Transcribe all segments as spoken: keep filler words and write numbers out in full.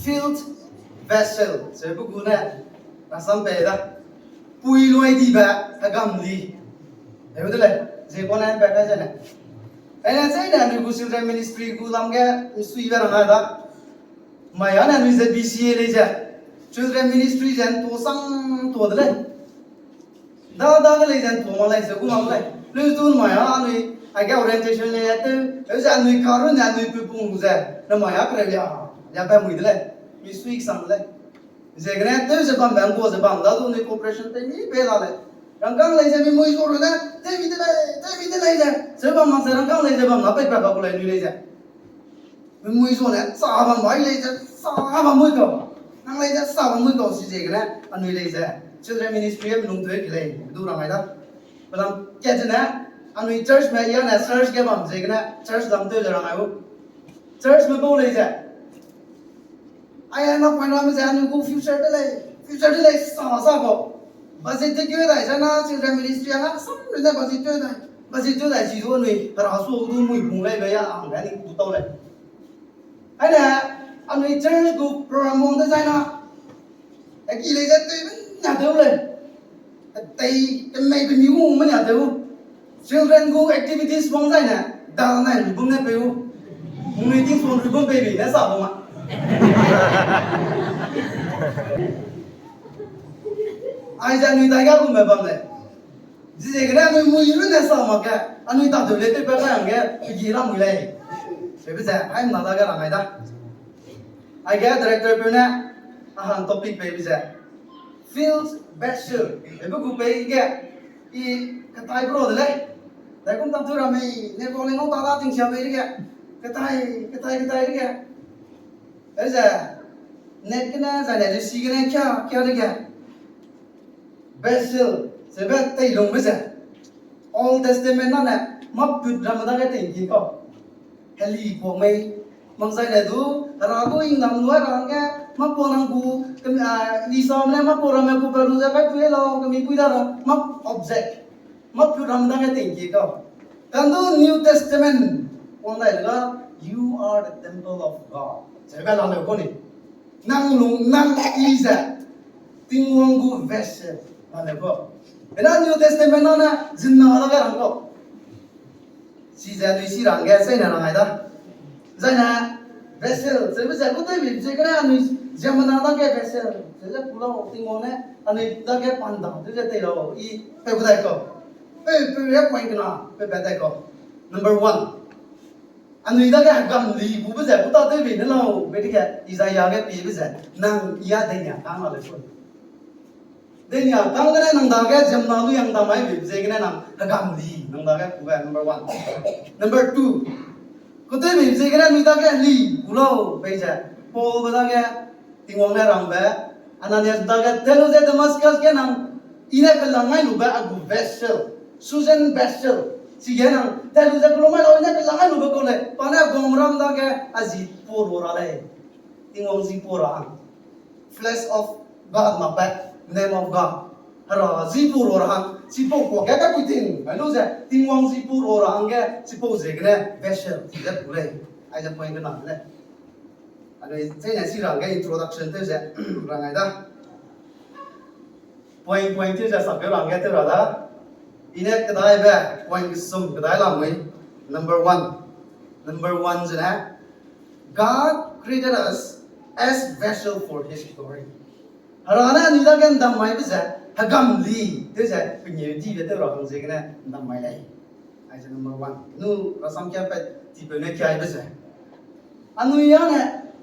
Filth vessel, se bu gu ne, rasam pe da. Pui luai dibe, hegam li. Heu de lei, ze kua ne pe kai ze ne. Aine chai ne anui gu children ministry gu lam ge, nsuibe rang ai da. Mai a ne anui ze B C A lei ze. Children ministry ze ntua sang tua de lei. Da, da ge lei ze ntua ma lei ze gu mak lei. Leu du mai a anui, aige orientation lei a tew, eu ze anui karu ne anui pui pung ze. Ne mai a kereu lia, lia pe mui de lei. Misui sang de lei. Ziegene tew ze bambe ngua ze bam da du anui cooperation tew mi pe la lei. Rangkâng lei ze mi mui zu ru ne, tew mi de lei, tew mi de lei ze. Ze bam mak ze rangkâng lei ze bam na pei pa ba gu lei anui lei ze. Mi mui zu ne, sa bam bai lei ze, sa bam mui kau. Nang lei ze, sa bam mui kau si ziegene, anui lei ze. Children ministry e mi lung tew ke lei, du rang ai da. Pelam kat zene, anui church me ya ne church ge bam ziegene, church lam tew ze rang ai u. Church me bau lei ze. Ai, ai, na point ramme ze anui gu future de lei, future de lei sa sa kau. Budget tew keu dai ze na children ministry a na sam rune budget tew dai. Budget tew dai si du anui hera su du mui pung lei be ya ang ge ni du tau lei. Aine, anui church gu program wang dezai na. Heki lei ze tewbe nia tew lei. Tei, kemei pe mi gu me nia tew. Children gu activities wang zai ne, dal nai rubum ne peu. Mui ting suang rubum pei bei ne sa bam ma. Aize anui dai ga gu me bam lei. Ziegene anui mui runne sa mak ge, anui tâtew le tewpat kai hangge, pegi lamui lei. Pebe ze, haimna dage rang ai da. Aige director peu ne, a hang topic pebe ze. Filth vessel, pebe gu pei ge, i ketai bro de lei. Dai kum tam tu ramme, ne ko le ngau ta da tingsia bei dege. Ketai, ketai, ketai dege. Aize, net gene, zai ne lesi gene, kia, kia dege. Vessel, sebe teilungbe ze. Old Testament na ne, mâ put ramme dage tei ki kau. Heli kuak mei, mak zai le du, hera gu hingnam lu ra hangge, mâ kuak nang gu, kem-, a, Isam ne mâ kuak ramme gu pe lu ze kai pui lau, kemi pui da ra, mâ object. Mâ put ramme dage tei ki kau. Kandu New Testament, wang dai le ga, you are the temple of God. Sebe la le ko ni. Nang lung, nang i ze, Tingwang gu vessel, ma le ko. Ena New Testament na ne, zinna dage rang kau. Chize anui si ra hangge, seine rang ai da. Zaine, vessel, sebe ze gu tewbi, ze gene anui ziemmena dage vessel, ze ze ku lau, Tingwang ne, anui dage panda, ze ze tei lau, i, pe gu dai kau. Pe, pe, pe point kena, pe, pe dai kau. Number one. Anui dage hegam li bube ze, gu tâtewbi ne lau, be dege, Isaiah ge piebe ze, nang i a denia kang la le su. Denia kang gene nang dage ziemmena lu yang dam mai be, ziegene nang hegam li, nang dage kube, number one. Number two. Kutewbi ziegene anui dage li, gu lau, be ze, Paulbe dage, Tingwang ne rangbe, Ananias dage, telu ze Damascus ge nang, i ne kelang ngai lube a gu vessel, Susan vessel, chige nang, telu ze kelum mai lau, i ne kelang ngai lube kau lei, pa ne gomram dage, a zi pua ra lei. Tingwang zi pua ra hang. Flesh of God makbe, name of God. Hera zi pua ra hang, chipau kuak ge ka pui ting, ai lu ze, Tingwang zi pua ra hangge, chipau ziegene, vessel, ze pu lei. Aize point kena lei. Anui, chene si ra hangge introduction tew ze, rang ai da. Point, point tew ze sak ra hangge tew ra da. I ne kedaibe, point kesum kedai lamui. Number one. Number one zene, God created us as vessel for his glory. Hera ne anui dage ndam maibe ze, hegam li, tew ze, pengeu dibe tew ra hang ziegene, ndam mai lei. Aize number one. Nu rasam kia pat tipeu ne kiaibe ze. Anui ane,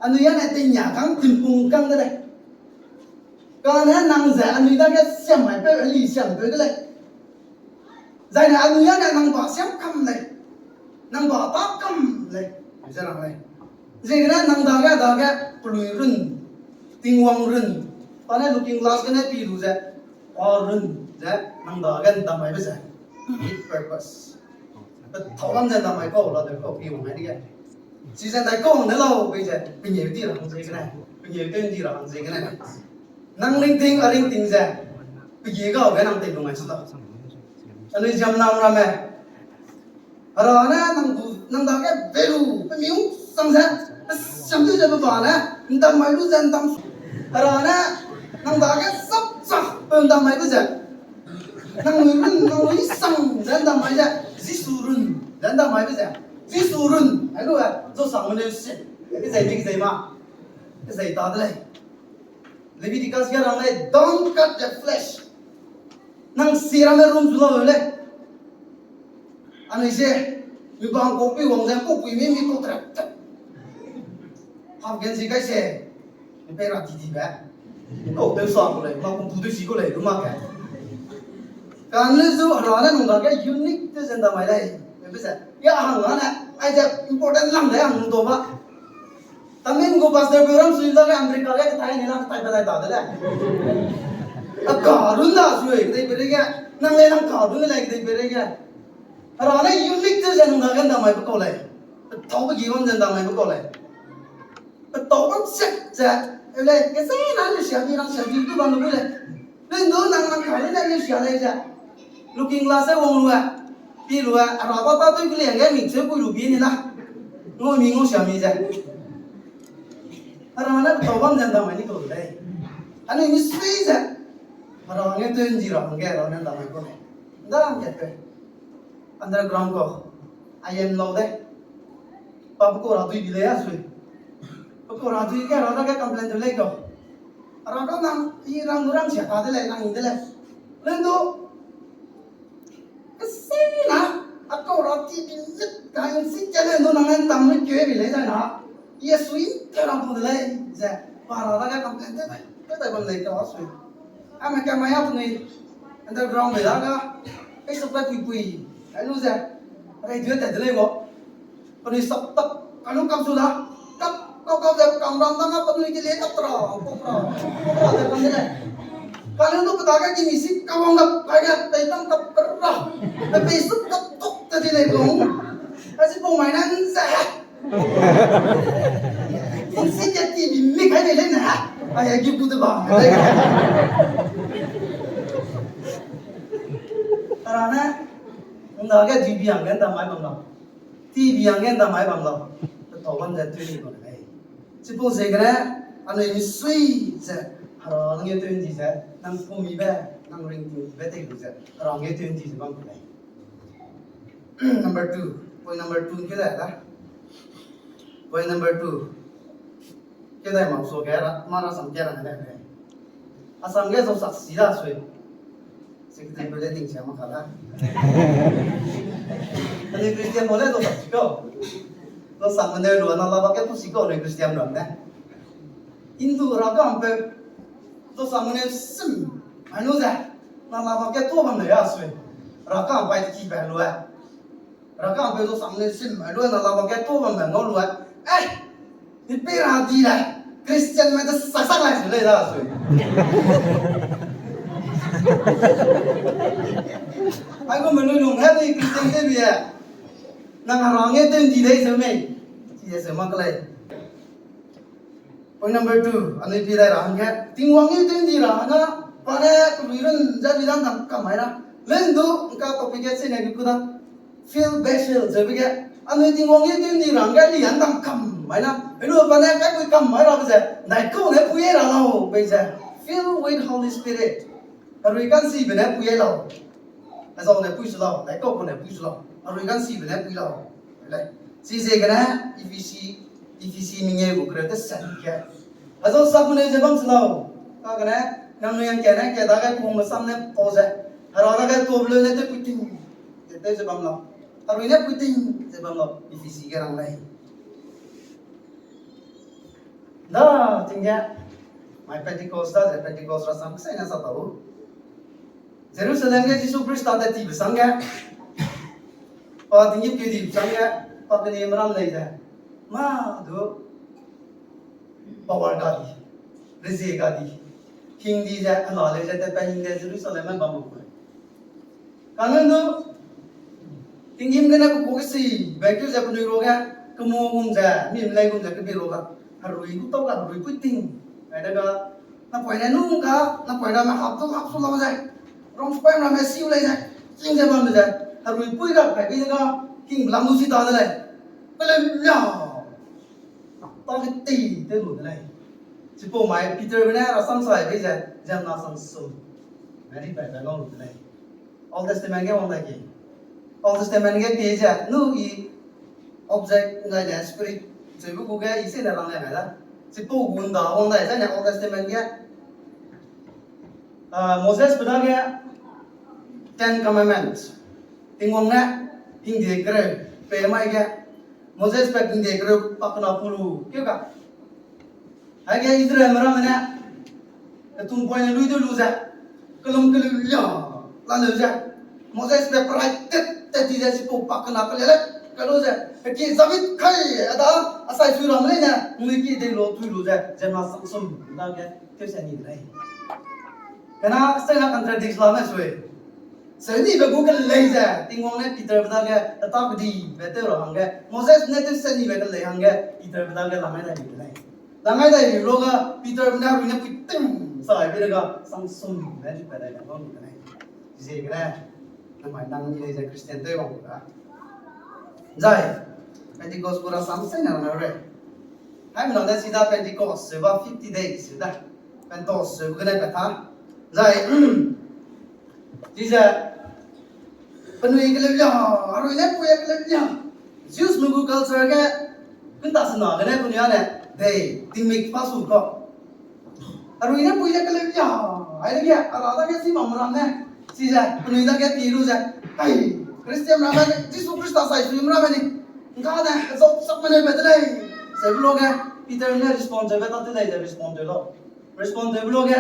anui ane tenia kang timpung kang de lei. Kane nang ze anui dage siam maipeu, heli siampeu de lei. Zaine anui ane nang ba siam kam lei. Nang ba ta kam lei. Ze rang lei. Ziegene nang dage dage pelui run, Tingwang run, pa ne looking glass gene pi lu ze, a run ze, nang dage ndam maibe ze. With purpose. Pe thau lam ze ndam mai kau, la de kau, pi wang mai dige. Chize ndai kau ne lau, peize, pengeu di ra hang ziegene, pengeu tew di ra hang ziegene. Nang ringting, a ringting ze, pegi gau ge nang tei lu mai su da. Anui ziemmena ramme. Hera ne nang gu, nang dage value, pe miu sang ze. Siam du ze pe ba ne, ndam mai lu ze ndam. Hera ne, nang dage sapsa pe ndam mai be ze. Nang lui run, nang lui sang ze ndam mai ze. Jisu run ze ndam mai be ze. Jisu run, ai lu e, zo sang me ne se. Ke zei mi, ke zei ma. Ke zei ta de lei. Leviticus ge rang lei, "Don't cut the flesh." Nang si ramme rum zu lau lei. Anui ze, mi bang ko pui wang ze, ko pui mi mi ko tre tre. Hap gen si kai se, mi pe ra ti ti be. Ko te sa ko lei, ma ko bu te si ko lei, lu ma ke. Kan le zu, Hera ne nung dage unique te ze ndam mai lei. Pe pe ze, ya hang la ne, ai ze important lang de hang do ba. Tamin gu pastor gu ram sui dage America ge ketai ni la ketai ketai ta de le. A ka run da sui, kedei pere ge. Nang le nang ka run le kedei pere ge. Hera ne unique te ze nang dage ndam mai be kau lei. Pe tau be gi bam ze ndam mai be kau lei. Pe tau bam sek ze, e lei, ke se na le sia di, nang sia di, du bam lu lei. Lendo nang nang ka le ne le sia lei ze. Looking glass e wang lu e. Pi lu e, Hera ba ta tui keliang ge mi cheu pui lu bi ni la. Ngau mi ngau sia mi ze. Hera ne pe tau bam ze ndam mai ni kau lei. Anui mi sui ze. Hera nge teu ndi ra hangge Hera ne ndam mai kau lei. Ndam ge pe. Underground ko. I am lau de. Pa pe kau ra dui bi lei a sui. Pe kau ra dui ge Hera dage complain tew lei kau. Hera kau nang, i rang du rang sia ta de lei, nang i de lei. Lendo. Kesena, a kau ra ti bi mit ka in si ke lendo nang ne ndam me keu bi lei zai na. I a sui te ra bu de lei, ze. Pa Hera dage complain tew dai, tew dai bam lei kau a sui. A me ka mai a penui underground bei da ga, Facebook pe pui pui, ai lu ze, radio tat de lei wo. Penui sap tap, ka lu kap zu da, kap, kap, kap ze, kam ram da ga, penui ke le kap ra, kap ra, kap ra ze bam de lei. Ka lu du pe dage ki mi si, ka wang da, ka ge, pei tam kap ra, pe pei sap kap tok te de lei kau. A si pau mai nan ze. Fungsi ke ti bi mi kai de lei ne. Ai, ai, gi gu de ba. Hera ne, nda ge di bi ang ge nda mai bam lau. Ti bi ang ge nda mai bam lau. Pe tau bam ze tui ni bam lei. Chipau ziegene, anui mi sui ze, Hera nge teu ndi ze, nang pum mi be, nang ring ting be tei lu ze, Hera nge teu ndi ze bam lei. Number two. Point number two ke dai da. Point number two. Ke dai mak so ke ra, ma ra sam ke ra ne. Asam ge zo sak si da sui. Secretary pe le ting sia ma ka da. Ani Christian mo le zo sak si ko. Zo sak mene lu na la ba ke tu si ko ne Christian ram ne. Hindu ra ka ampe. Zo sak mene sim. Ai nu ze. Na la ba ke tu bam le ya sui. Ra ka ampai ki ba lu a. Ra ka ampe zo sang ne sim, ai lu na la ba ke tu bam me ngau lu a. Eh, ni pe ra di le, Christian me de sa sa lai su le da sui. Ai gu me lu nung he ni Christian te bi e. Nang Hera nge teu ndi lei se mei. Chi de se mak lei. Point number two, anui pi dai ra hangge, Tingwang nge teu ndi ra hangge, pa ne kelui run ze lui dang dang kam mai ra. Lendo, ngka topic ge chine ge ku da. Fill vessel ze be ge. Anui Tingwang nge teu ndi ra hangge li dang dang kam mai na. Helu pa ne kai pui kam mai ra be ze. Nai kau ne pui ra lau be ze. Fill with Holy Spirit. Herui kansi be ne pui lau. Azau ne pui su lau, dai kau ne pui su lau, herui kansi be ne pui lau. Le, chi ziegene, Ephesi, Ephesi mengeu gu kere te sen ke. Azau sak mene ze bam su lau. Kagene, nangnui hangkane, ke dage pung me sam ne pau ze. Hera dage tuâ be lu ne te pui ting. Te te ze bam lau. Herui ne pui ting ze bam lau, Ephesi ge rang lei. Da, ting ge, mai Pentecost da ze Pentecost rasam kesai ne sa tau. Jerusalem ge Jisu Khrista te tibe sangge, pa tinggîm keu dibe sangge, pa kene meram lei ze, mâ du, power ga di, rezie ga di, hing di ze, ala lei ze, te pa hing de Jerusalem ge bam gu lei. Kane du, tinggîm gene pe ku kesi, bai keu ze penui ruage, kemu gum ze, mi mlei gum ze kebi ruage, herui gu tau ga, herui pui ting, ai de ga, napoine nung ga, napoine ramme hap du hap su lau ze, rongsupai ramme siu lei ze, ching ze bam ze, herui pui ga, kai bi ze ga, hing lam du si ta de lei. Pelem ya. ta ge tei tew lu de lei. Chipau mai Peterbe ne rasam sai bei ze, ziemmena sangsum, Mary bai bai ngau lu de lei. Old Testament ge wang dai ke. Old Testament ge pie ze, nu i object ngai ne spirit, zebe gu ge i se ne rang le ngai da. Chipau gu nda wang dai zai ne Old Testament ge. Ah, Mosesbe dage Ten Commandments, Tingwang ne hingde kereu pe mai ge, Mosesbe hingde kereu pakena pu lu keu ga. Aige Israelme ramme ne, ketum poine lui du lu ze, kelum keleu lia, la leu ze, Mosesbe perai tet tet di ze chipau pakena kele le, kelu ze, heki David kai, a da, a sai sui ramme leine, nui ki dei lu tui lu ze, ziemmena sangsum dage tewse ni de lei. Kena, sena contradict la me sui. Senibe gu kelei ze, Tingwang ne Peterbe dage, tata kedibe tew ra hangge, Mosesbe ne tewse nibe kelei hangge, Peterbe dage langai dai ni de lei. Langai dai ni lu ga, Peterbe ne rui ne pui ting, sa ai bi de ga, sangsum ne di pa dai ga bam de lei. Ziegene, namai nang ni lei ze Christian tew wang da. Zai, Pentecost gu rasam se na na re. Haimena ne sida Pentecost, seba fifty days, sida. Pentecost, seba gene pe ta. Zai, chize, penui keleu lia, arui ne pui keleu lia. Jews me gu culture ge, kunta sena gene penui ane, dei, tingmik pa su ko. Arui ne pui ze keleu lia, ai de ge, ara dage si mam ram ne, chize, penui dage pi lu ze, ai, Christian ram ne, Jisu Khrista sai sui ram ne, ngka ne, zau sak me ne be de lei, ze bu lu ge, Peter ne respond ze be ta te lei ze respond de lo. Respond de bu lu ge,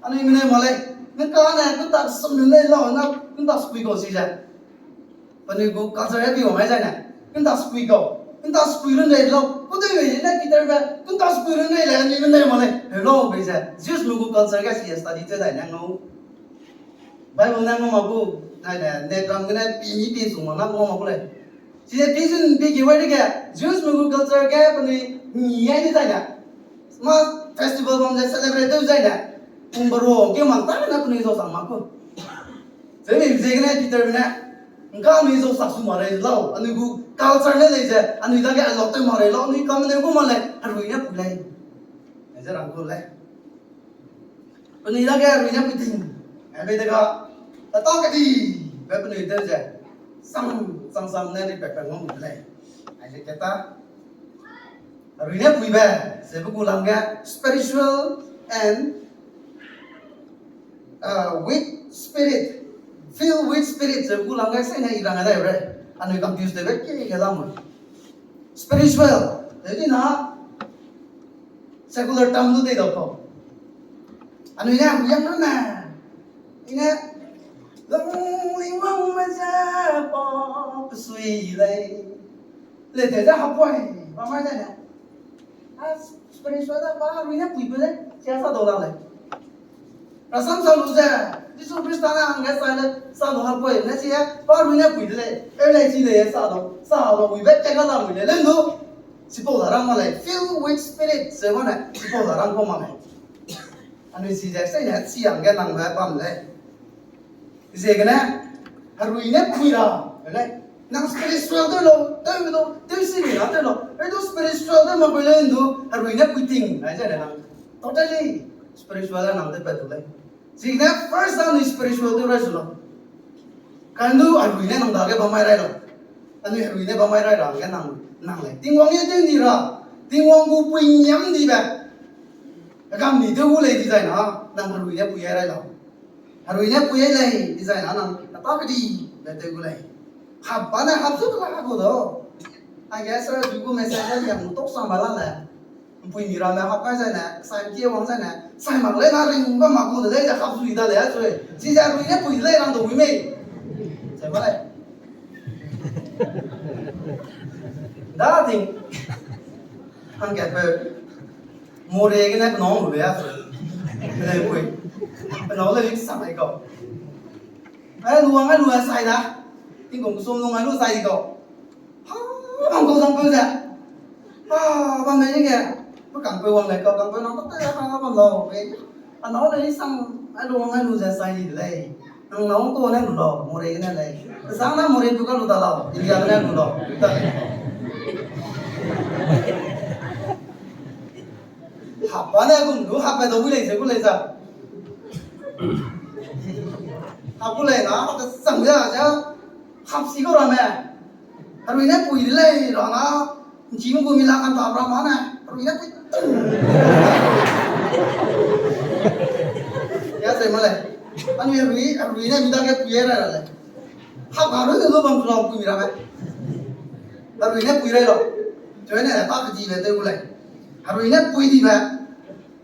anui me ne ma lei, ngka ne, kunta sum ne lo, na, kunta sui ko chize. Penui gu culture pi wang ai zai ne, kunta sui kau, kunta sui run lei lau, ku dui lei ne Peterbe, kunta sui run lei le, anui me ne ma lei, heu lau bei ze, Jews me gu culture ge si study te dai ne ngau. Bible ne ngau ma gu, nai ne, ne ram gene pi ni pi su ma na ngau ma gu lei. Chine pi zun pi ki wai de ge, Jews me gu culture ge penui ni ai ni zai ne. Ma festival bam ze celebrate tew zai ne. Pung baro ke mang ta ne penui zau sang ma ku. Zemi ziegene Peterbe ne, ngka anui zau sak su ma rei lau, anui gu culture ne lei ze, anui dage allow tew ma rei lau, anui kam ne gu ma lei, herui ne pu lei. Ze rang ku lei. Penui dage herui ne pu ting. Ebe de ga, tata kedi, be penui tew ze, sang, sang sang ne di pe pe ngau mu lei. Ai ze keta, herui ne puibe, ze bu gu lang ge, spiritual and uh, with spirit, filled with spirit, ze bu gu lang ge se ne i rang dai re. Anui confuse de be ke ke la mu. Spiritual, de di na, secular term du dei dau kau. Anui ne, yang na ne, i ne, long ling wang me ze pa, pe sui lei. Le te ze hapoi, pa mai ze ne. A, spiritual da pa, herui ne puibe lei, sia sa dau la lei. Rasam sa lu ze, Jisu Khrista ne hangge sa le, sa lu hapoi, ne si e, pa herui ne pui de lei, e lei si lei, sa dau, sa dau, puibe te ka la mui lei, le ndu, sipau da rang ma lei, filled with spirit, ze wane, sipau da rang kau ma lei. Anui si ze, se ne, si hangge nang me bam lei. Ziegene, herui ne pui ra, le, nang spiritual tew lau, tew lau, tew si mi ra tew lau, e du spiritual tew ma pui le ndu, herui ne pui ting, ai ze le nang, totally spiritual le nang tew pat du lei. Ziegene, first anui spiritual tew rai su lau. Kandu herui ne nang dage bam mai rai lau. Anui herui ne bam mai rai ra ge nang, nang lei. Tingwang ye tew ni ra, Tingwang gu pui niam dibe. Agam ni tew gu lei dizai na, nang herui ne pui rai lau. Herui ne pui lei, dizai na nang, na ta kedi, le tew gu lei. Hap ba ne hap zu la gu do. Aige sir du gu message yang tok sang ba la le. Mpui mi ramme hap kai zai ne, sai kie wang zai ne, sai mak lei na ring ba mak gu de lei, ze hap zu i da lei, a zui. Chize herui ne pui de lei, rang dau wi mei. Sai ba lei. Da ting. Hangkatpeu. More gene penâu lu be a. Penâu pui. Penâu le lik sang ai kau. Ai lu wang ai lu a sai da. Tingkum sum lung ai lu sai di kau. Ha, bam kau zangpeu ze. Ha, bam mei ge. Pe kangpeu wang lei kau, kangpeu nang tok te ha bam lau be. Anâu le lik sang ai lu wang ai lu ze sai di de lei. Nang nâu ko ne lu lau, Moreh gene lei. Zang na Moreh tu ka lu da lau, India gene lu lau. Da. Hap ba ne gum du, hap pe dau gu lei ze gu lei za. Hap gu lei na, hap te sang ze, ze, hap si gu ramme. Herui ne pui de lei ra na, nchi mu gu mi la kan ta bra ma ne, herui ne pui. Ya se ma lei. Anui herui, herui ne mi dage pui ra ra lei. Hap ga rui de lu bam su lau pui mi ramme. Herui ne pui rai lau. Cheu ne ta kedi le te gu lei. Herui ne pui di be.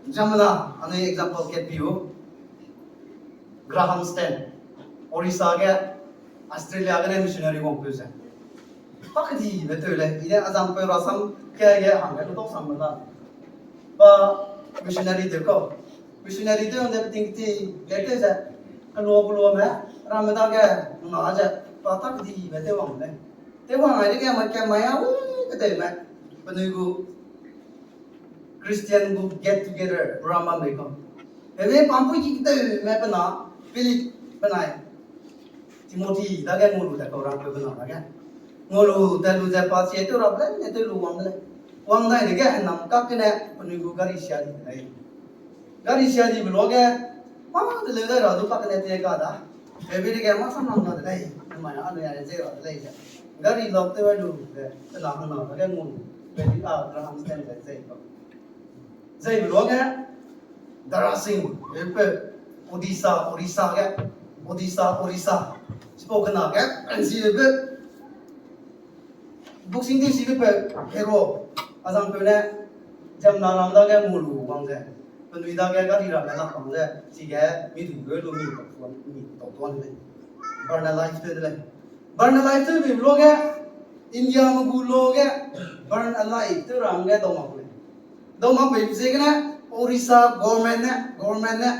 Jamna, anui example kat pi u. Graham Staines, Orissa ge, Australia gene missionary wangpeu ze. Pa kedibe tew lei, i ne azangpeu rasam ke ge hangge lu dau sam me la. Pa missionary tew kau. Missionary tew hangge peting keti, ge tew ze. Kelo kelo me, ramme dage, nga ze, pa ta kedibe tew wang lei. Tew wang ai dege ma ke mai a, u, ketewme. Penui gu Christian gu get together program bam lei kau. Hebe pampui ki ketewme pe na Philip benai Timothy dage ngau lu tat kau rangpeu pe na dage. Ngau lu tat lu ze pa sie tew ra pe lei, ne tew lu wang de lei. Wang dai dege hênam kak gene penui gu gari sia di de lei. Gari sia dibe luage, pa de leu dai ra du pa kene te ga da. Hebe dege mâ sam lang ga de lei, nemai anui a ze ra de lei ze. Gari lak tew ai lu ze, pe na hangna dage ngau lu, pe di a Graham Staines ze zei kau. Zeibe luage, Dara Singh, pe Odisha, Orissa ge, Odisha, Orissa. Chipau kena ge, ansi pe Boxing Day si pe pe hero, azangpeu ne, Jamna ram dage ngau lu wang ze, penui dage gari ramme lak wang ze, chige mi du ge lu mi, mi tau tuan de lei. Burn alive tew de lei. Burn alive tew bei luage, India me gu law ge, burn alive tew ra hangge dau mak lei. Dau mak pei ziegene, Orissa government ne, government ne,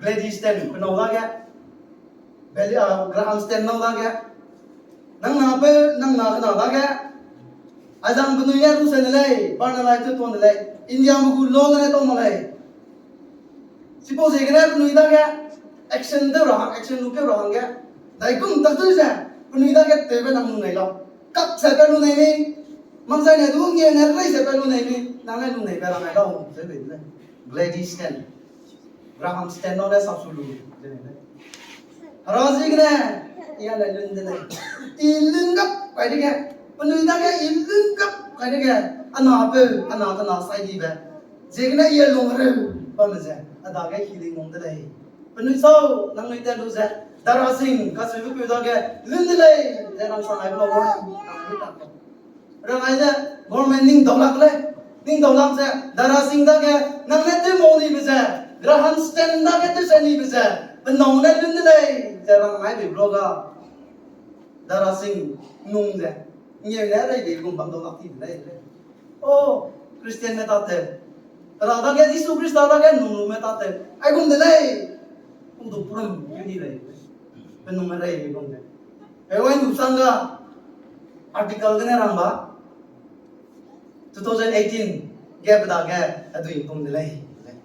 Gladys Staines, penâu dage, Billy, ah, Graham Staines nâu dage, nang na pe, nang na kena dage, azang penui ne lu se ne lei, burn alive tew tuan de lei, India me gu law gene tau mak lei. Chipau ziegene penui dage, action tew ra hang, action lu keu ra hangge, daigum tak tew ze, penui dage tewbe nang lu nei lau. Kak ze pe lu nei mi, makzaine du nge ne rei ze pe lu nei mi, nang ne lu nei be ra ngai lau, ze bei de lei. Gladys Staines, Graham Staines nâu ne sapsu lu, ze bei de lei. Hera ziegene, i a le lun de lei. I lun gap kai dege, penui dage i lun gap kai dege, a na peu, a na kena sai dibe. Ziegene i a lung reu bamme ze, a dage healing wang de lei. Penui sau, nangnui tat lu ze, Dara Singh, kacheube peu dage, lun de lei, ze rang sang ai be lau, rang ai ze, government ning daulak lei, ning daulak ze, Dara Singh dage, nang ne tew mau nibe ze, Graham Staines dage tew se nibe ze, penâu ne lun de lei, ze rang ai bei lau ga. Dara Singh nung ze, ngeu ne rei bei gum bam daulak ti de lei, lei. O, Christianme tate, Hera dage Jisu Khrista dage nung lume tate, aigum de lei, u du prum keu di lei, penungme rei bei gum de. Pe wai nu sang ga, article gene rang ba, two thousand eighteen ge pe dage, adui pum de lei, lei.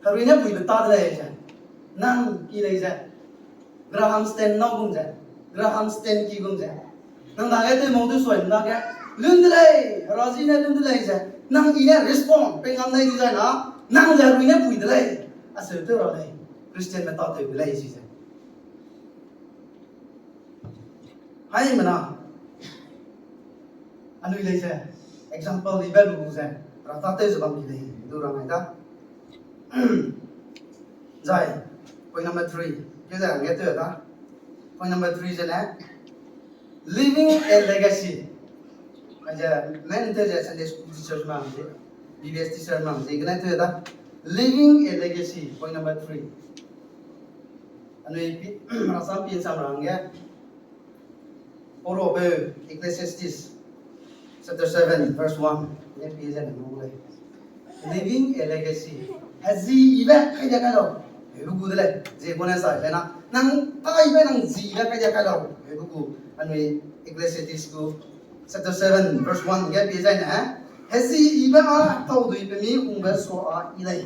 Herui ne puibe ta de lei ze, nang ki lei ze, Graham Staines nâu gum ze, Graham Staines ki gum ze, nang dage tew mau tew suai dage, lun de lei, Hera zi ne lun de lei ze, nang i ne respond pei ngam lei dizai na, nang ze herui ne pui de lei, aseu tew ra lei, Christianme tatew de lei si ze. Haimena, anui lei ze, example ibe lu ze, ra tatew ze bam ki lei, du rang ai da. Zai, point number three, keu ze hangge tew da. Point number three zene, leaving a legacy. Aize, men tew ze Sunday school teacher ma ze, B B S teacher ma ze, gene tew da. Leaving a legacy, point number three. Anui pi, rasam pi sam ra hangge. Poro pe Ecclesiastes chapter seven, verse one. Ne pi ze ne nung lei. Leaving a legacy. Hezibe kai dia kai lau. Hebe gu de lei. Ze gu ne sai lei na. Nang kaibe nang zibe kai dia kai lau. Hebe gu. Anui Ecclesiastes gu chapter seven, verse one ge pi zai ne. Hezibe a tau dui pe mi hungbe sua a yi lei.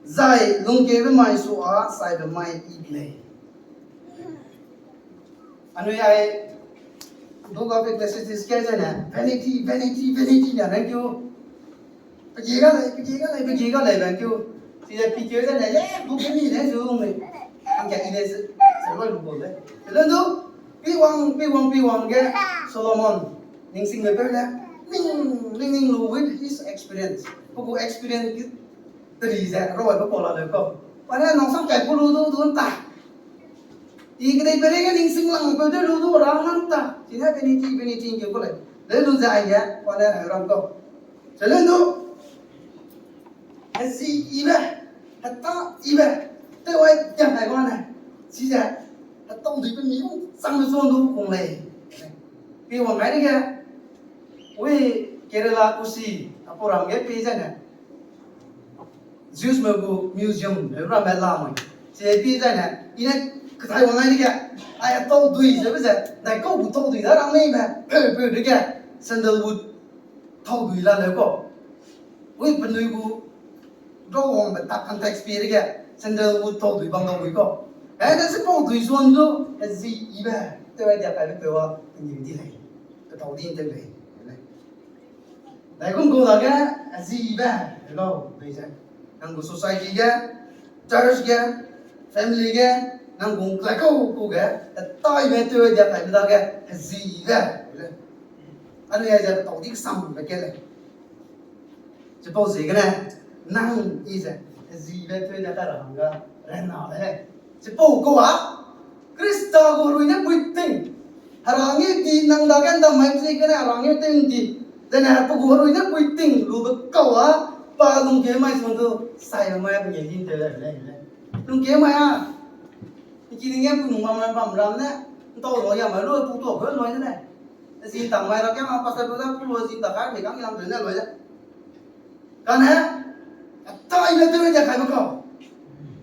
Zai lungkeube mai sua a saibe mai yi lei. Anui ai, Book of Ecclesiastes ke zene, vanity, vanity, vanity na rangkeu. Pegi ga lei, pegi ga lei, pegi ga lei, bang keu. Chize pi keu zene, ye, bu kemi ne zu lung lei. Hangka i ne se, se loi lu bau lei. Lun du, pi wang, pi wang, pi wang ge, Solomon, ningsingbe peu le, ning, ning, ning lu with his experience. Pe gu experience ki, teri ze, rau ai pe pau la leu kau. Pa ne nang sam kai pu lu du, du nta. I kedei pere ge ningsing lang peu de lu du ra nang ta. Chine peniti, peniti ngkeu ku lei. Le lu ze ai ge, pa ne ai ram kau. Ze le du, hezi ibe, heta ibe, tew ai diak ai ba ne. Chize, hetau dui pe mi chang le suan du kung lei. Pi wang ai dege, ui Kerala kusi, apu ram ge pi zene. Jews me gu museum, e ramme la mui. Chi pi zene, i ne kethai wang ai dege, ai tau dui ze be ze, dai kau gu tau dui da rang nei me, peu peu dege, sandalwood tau dui la leu kau. Ui penui gu, drawang be tak context pi dege, sandalwood tau dui bam dau bui kau. E ne se pau dui suan du, e zi ibe, tew ai diak kaibe peu a, e ni di lei. Pe tau di tew lei. Dai kum kau dage, e zi ibe, hello, dui ze. Nang gu society ge, church ge, family ge, nang gu klai kau ku ge, e tai me tew ai diak kaibe dage, e zi ibe. Anui ai ze pe tau di kesangbe ke lei. Chipau ziegene, nang i ze, e zi ibe tew ai diak kai ra hangge, rena le lei. Chipau kau a, Krista gu herui ne pui ting. Hera ngeu di nang dage ndam mai ziegene hera ngeu tew di. Zene pe gu herui ne pui ting lube kau a, pa lungkeu mai sung du, sai mai pe ngeu di tew le lei le. Lungkeu mai a, ki ning ge pu nung bam bam ram ne, ntau lo ya mai lu pu tuâ peu loi de lei. Zi tak mai ra kia ma pastor peu da pu lu zi tak kai mi kang ilang peu ne loi de. Kane, a tai ne tew dia kaibe kau.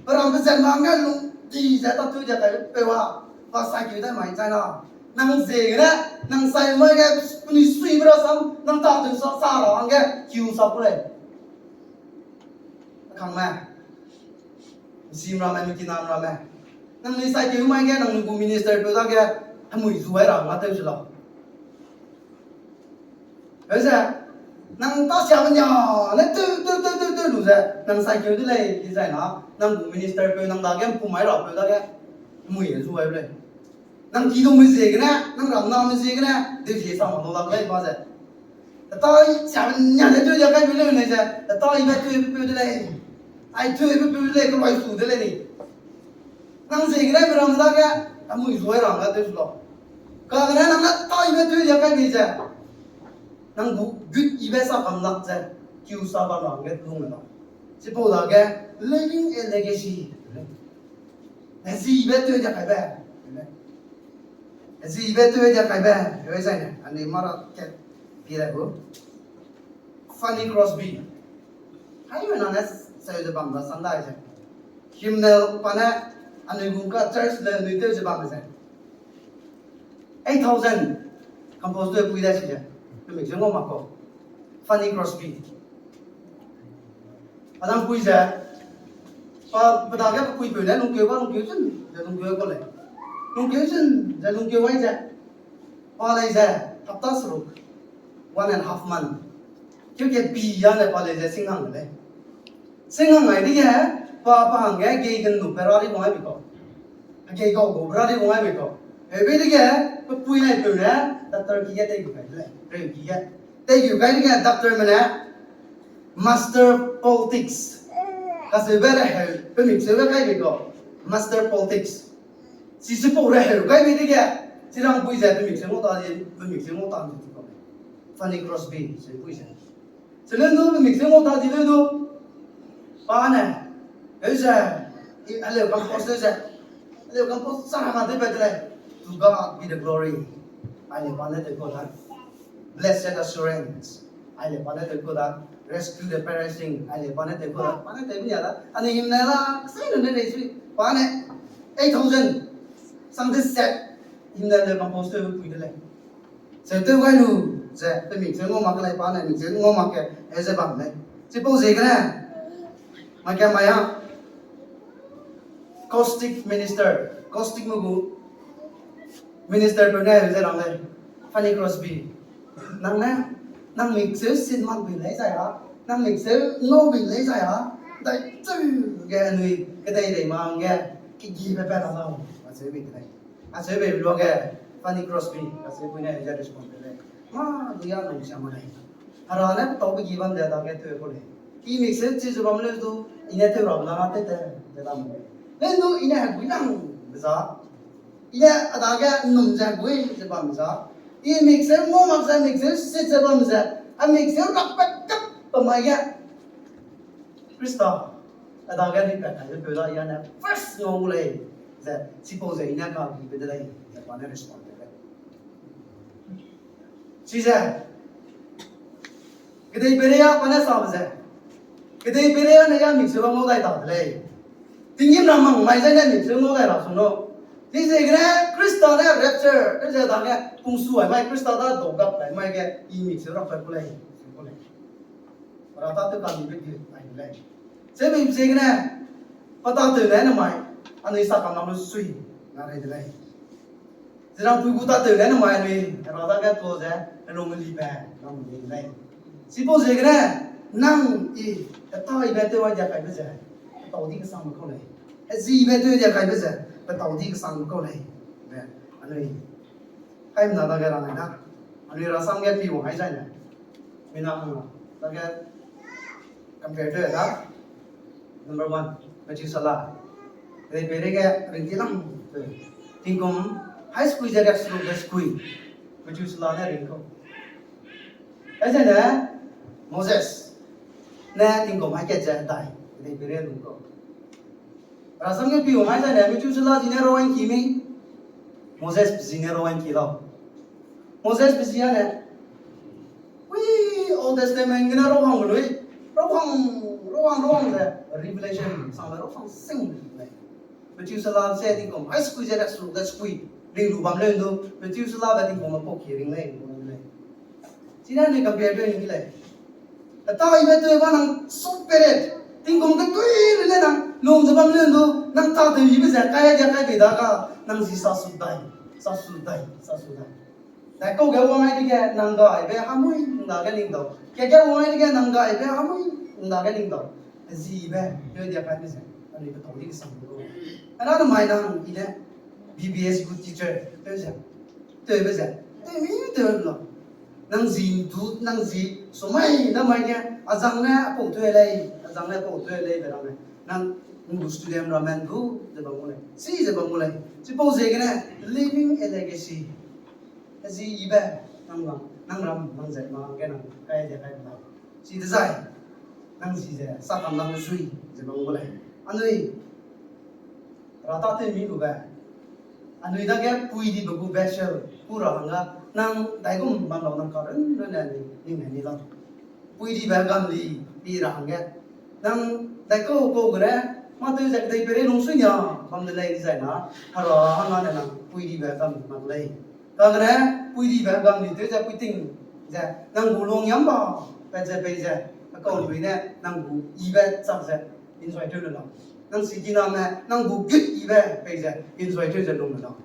Pe ram pe zan ma nge lung di ze ta tew dia kaibe peu a. Pa sai keu dai mai chai na. Nang ziegene, nang sai mai ge, penui suibe rasam, nang ta tew sa, sa ra hangge, kiu sa ku lei. Kangme. Nsim ramme, mikinam ramme. Nangnui sai keu mai ge, nangnui gu minister peu dage, hemui zu ai ra hangge tew se lau. Heze, nang ta siabe nia, ne tew, tew, tew, tew, tew lu ze, nang sai keu de lei, dizai na, nang gu minister peu nang dage, mpum ai ra peu dage, hemui e zu ai lei. Nang kidungme ziegene, nang ramname ziegene, deu zie sa ma lu lak lei pa ze. Hetai siabe nia ne tew dia kai peu lei ne ze, hetai ibe tewbe peu de lei. Ai tewbe peu de lei, kelai su de lei ni. Nang ziegene mi ram dage, a mui zui ram ga tew su lau. Kagene nang ne tai ibe tew dia kai bei ze. Nang gu gut ibe sa kam lak ze, kiu sa bam ra hangge lung lau. Chipau dage, leaving a legacy. Hezibe tew dia kaibe. Hezibe tew dia kaibe. Hebe zaine, anui mara kat pi dai gu. Fanny Crosby. Haimena ne seu ze bam da sandai ze. Hymnal pa ne anui gu ka church le anui tew ze bam ze. Eight thousand compose tew pui dai si ze. Pemik ze ngau mak kau. Fanny Crosby. Adam pui ze, pa, pe dage pe puipeu ne lungkeu ba lungkeu chun ze lungkeu kau lei. Lungkeu chun ze lungkeu ai ze. Pa lei ze, hapta seruk, one and half month. Keu ke pi ya ne pa lei ze singhang de lei. Singhang ai dege, pa, pa hangge gei gen lu pe ra di wang ai bi kau. Gei kau gu pe ra di wang ai bi kau. Hebe dege, pe pui naipeu ne, doctor ki ge tei gu kai de lei. Reu ki ge. Tei gu kai dege, doctorme ne, Master Poultice. Kaseube reheu, pemik seube kai bei kau. Master Poultice. Chi chipau reheu kai bei dege, chi rangpui ze pemik se ngau ta di, pemik se ngau ta di kau. Fanny Crosby, se pui ze. Chileu du pemik se ngau ta di leu du. Pa ne, eu ze, i, aleu compose leu ze. Aleu compose sa ma de be de lei. To God be the glory. Aile pa ne tew kau da. Blessed Assurance. Aile pa ne tew kau da. Rescue the Perishing. Aile pa ne tew kau da. Pa ne tew benia da. Anui hymnal la, sai lu ne lei sui. Pa ne eight thousand sang de set hymnal le compose tew pui de lei. Ze tew gai lu, ze pemik ze ngau mak ke lei pa ne, mik ze ngau mak ke, e ze bam lei. Chipau ziegene, mai ke mai a, Caustic minister, Caustic me gu minister peu ne ze rang lei, Fanny Crosby. Nang ne, nang mik ze sin mak bi lei zai a, Nang mik seu ngau bei lei zai a, dai cheu ge anui kedei dei ma hangge, kegibe pat la lau, acheu bei de lei. Acheu bei luage, Fanny Crosby, acheu pui ne ze respond de lei. Ma, du ya nang sia ma lei. Hera ne petau pe gi bam ze dage tew ku lei. I mik seu chi ze bam leu du, i ne tew ram la tew te, ze lam lei. Leu du i ne hegui lang, be za. I ne a dage nnum ze hegui ze bam za. I mik seu ngau mak ze mik seu sit ze bam ze. A mik seu rakpat kap pe mai ge. Krista, a dage ripat kaibe peu da i ne first ngau gu lei, ze, chipau ze i ne kagibe de lei, ze pa ne respond de lei. Chize, kedei peirei a pa ne sabe ze, kedei peirei a ne ya mik seu ngau dai ta de lei. Tinggîm ra mang mai zai ne mik seu ngau dai ra sung lu. Chiziegene Krista ne rapture, chize dage pungsu ai mai Krista da dau gap ai mai ge i mik seu rakpat ku lei, ku lei. Hera tâtew kamibe gu ai de lei. Chebe ziegene, pa tâtew ne namai, anui sa kam lam lu sui, na rei de lei. Zirangpui gu tâtew ne namai anui, Hera dage tuâ ze, helung melibe, lam lu de lei. Chipau ziegene, nang i, hetaibe tew ai dia kaibe ze, hetau di kesangbe kau lei. Hezibe tew dia kaibe ze, hetau di kesangbe kau lei. Be, anui, kaimena dage rang ai da. Anui rasam ge pi wang ai zai ne. Mina hang dage compare tew da. Number one, Methuselah. Kedei peirei ge ringti lang. Tingkum hai sekui ze riak seruk ge sekui. Methuselah ne ring kau. Aizene Moses ne tingkum hai kat ze dai. Kedei peirei lung kau. Rasam ge pi wang ai zai ne Methuselah zi ne rau wangki mi. Moses pe zi ne rau wangki lau. Moses pe zi a ne, ui, Old Testament gene rau hang lui, rau hang, rau hang, rau hang ze, Revelation sang le rau hang sing lei. Methuselah se tingkum hai sekui ze riak seruk ge sekui ring lu bam leu du, Methuselah be tingkum me pau ki ring lei, lu lei. Chine anui compare tew ni lei. Hetaibe tew ba nang short period, tingkum ketui lu ne nang lung ze bam leu du, nang tâtew yibe ze kai dia kai bei da ga, nang zi sa su dai, sa su dai, sa su dai. Daikau ge wang ai dege nang gaibe hamui nang dage ning dau. Kege wang ai dege nang gaibe hamui nang dage ning dau. Zibe tew dia kaibe ze, anui petau di kesang lu. Ana namai nang i ne B B S gu teacher tew ze, tewbe ze, tew mi tew lau. Nang zi du, nang zi sumai namai ge, azang ne apau tew lei, azang ne apau tew lei be ramme. Nang ngu student ramme du ze bam gu lei, si ze bam gu lei. Chipau ziegene, leaving a legacy. Hezibe, nang ram, nang ram, nang zat ma ge nang kai de kai lau. Chidezai, nang zi ze, sa kam lam sui ze bam gu lei. Anui, Hera tâtew mi lube. Anui dage pui dibe gu vessel, ku ra hangge, nang daigum bam lau nang karun runne anui, ning ne ni lau. Pui dibe gam di, pi ra hangge. Nang daikau kau gene, mâ tew ze kedei peirei lung sui nia, bam de lei dezai na, Hera hangge ne nang pui dibe gam mak lei. Kagene, pui dibe gam di tew ze puiting ze, nang gu lung yam ba, pat ze pei ze, akau lui ne, nang gu ibe chak ze, enjoy tew le lau. Nang sikiname, nang gu gut ibe pei ze, enjoy tew ze lung le lau.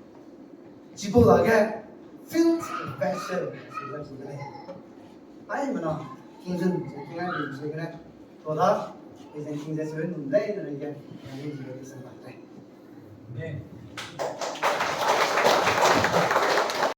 Chipau dage, fill the vessel, si ze si de lei. Aimena, kingzun, kingai lu ziegene, to da, pei ze king ze sui nun lei, ne lei ge, ne lei ge, se ba lei. Amen.